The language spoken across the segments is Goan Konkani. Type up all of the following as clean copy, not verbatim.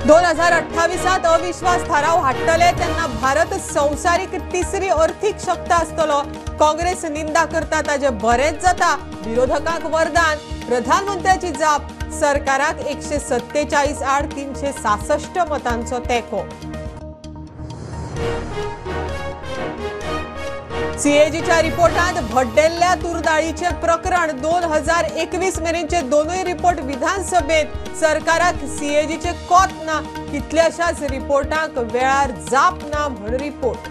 2028 अविश्वास थाराव हाडटले तेन्ना भारत संवसारीक तिसरी अर्थीक शक्त आसतलो। काँग्रेस निंदा करता ताजे बरेंच जाता, विरोधकांक वरदान। प्रधानमंत्र्याची जाप, सरकाराक 147 आड 366 मतांचो तेंको। सीएजीच्या रिपोर्टांत भड्डेल्ल्या तूरदाळीचे प्रकरण 2021 मेरेनचे दोनूय रिपोर्ट विधानसभेत। सरकाराक सीएजीचे कोत ना, कितल्याशाच रिपोर्टांक वेळार जाप ना म्हण रिपोर्ट।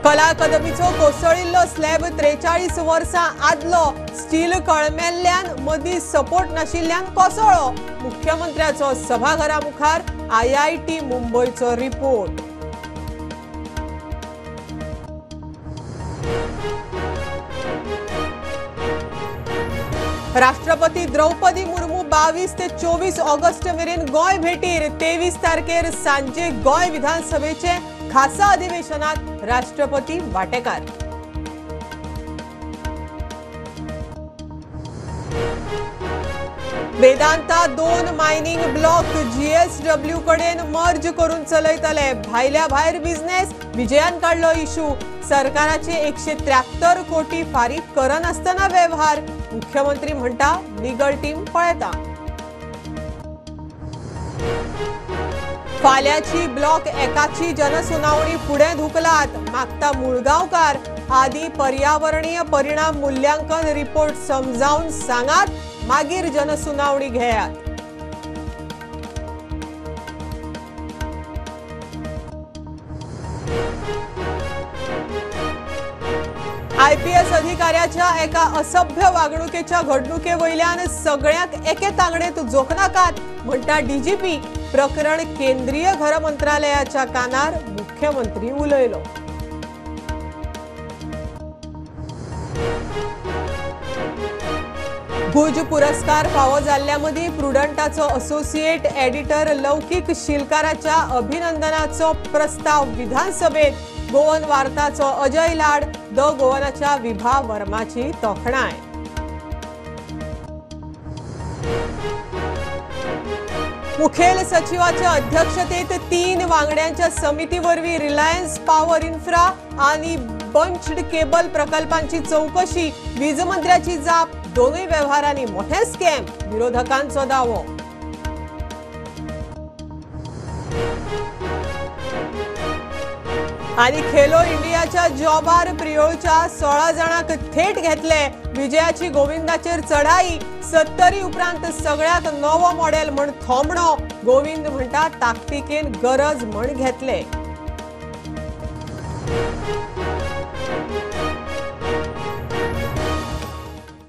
कला अकादमीचो कोसळिल्लो स्लॅब 43 वर्सां आदलो, स्टील कळमेल्ल्यान मदीं सपोर्ट नाशिल्ल्यान कोसळ्ळो। मुख्यमंत्र्याचो सभाघरा मुखार आयआयटी मुंबयचो रिपोर्ट। राष्ट्रपती द्रौपदी मुर्मू 22 ते 24 ऑगस्ट मेरेन गोंय भेटीर। 23 तारखेर सांजे गोंय विधानसभेचे खासा अधिवेशनात राष्ट्रपती वाटेकार। वेदांता 2 मायनिंग ब्लॉक जीएसडब्ल्यू कडेन मर्ज करून चलयतले। भायल्या भायर बिझनेस, विजयान काडलो इशू। सरकाराचे 173 कोटी फारीक करनासतना वेव्हार। मुख्यमंत्री म्हणटा लिगल टीम पळयता। फाल्याची ब्लॉक एकाची जनसुनावणी फुडें धुकलात, मागता मुळगांवकार। आदी पर्यावरणीय परिणाम मूल्यांकन रिपोर्ट समजावन सांगात, मागीर जनसुनावणी घेयात। आयपीएस अधिकाऱ्याच्या एका असभ्य वागणुकेच्या घडणुके वयल्यान सगळ्यांक एके तांगडेंत जोखनाकात म्हणटा डीजीपी। प्रकरण केंद्रीय घर मंत्रालयाच्या कानार, मुख्यमंत्री उलयलो। भुज पुरस्कार फावो जाल्ल्या मदीं प्रुडंटाचो असोसिएट एडिटर लौकीक शिलकाराच्या अभिनंदनाचो प्रस्ताव विधानसभेत। गोवन वार्ताचो अजय लाड, the गोवनाच्या विभा वर्माची तोखणाय। मुखेल सचिवाच्या अध्यक्षतेत 3 वांगड्यांच्या समिती वरवीं रिलायन्स पॉवर इन्फ्रा आनी बंच्ड केबल प्रकल्पांची चौकशी। वीज मंत्र्याची जाप, दोनूय वेव्हारांनी मोठे स्कॅम, विरोधकांचो दावो। आनी खेलो इंडियाच्या जॉबार प्रियोळच्या 16 जाणांक थेट घेतले। विजयाची गोविंदाचेर चढाई, 70 उपरांत सगळ्याक नवो मॉडेल म्हण थोमणो। गोविंद म्हणटा ताकतिकेन गरज म्हण घेतले।